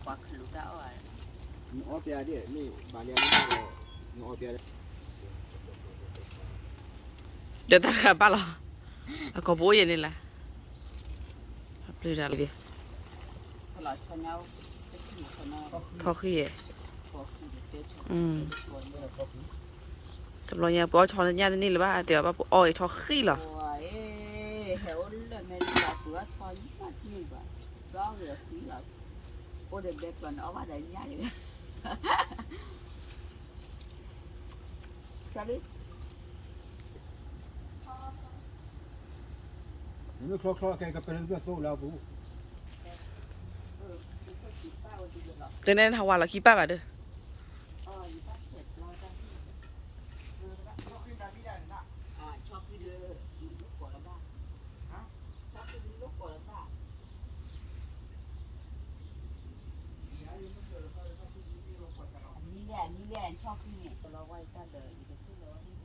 ပှၤခလူးတၢ်အီၣ်ဧါ, နအီၣ်ပျဲဒ်, မ့ၢ်ဘၣ်လၢနအီၣ်ပျဲ, ဒီးတၢ်တဂၤဘၣ်လီၤ, အကိာ်ပအိၣ်ယဲၢ်န့ၣ်လၢ, ပျုၤတၢ်လံ, ထီၣ်ဃံယဲၢ်, တဘျီညါပှၤအီၣ်ဆီညၣ်တန့ၢ်လၢၤဘၣ်, တဲဘၣ်ပှၤအီၣ်အံၤထီၣ်ဃံလီၤ. ဟဲအိၣ်လၢမဲာ်လၢပှၤအီၣ်ဆီညၣ်တန့ၢ်ဘၣ်, ဘၣ်ဝဲအဃံလီၤ, အိၣ်ဒီးဘဲကျီန့ၣ် အီၣ်ဘၣ်ဒီးညၣ်န့ၣ်, လံ နမ့ၢ်ချီချီကဲကပၤလၢနပျဲၢ်သိလၢအပူၤ, တန့ၣ်ဟးဝါလီၤခံပၢ်ဘၣ်ဒီး, မံၤလဲၣ် မံၤလဲၣ် ဆီၣ်ဃံန့ၣ် တလီၤဝါယတၢ်ဒီး ယတသ့ၣ်လီၤဝဲန့ၣ်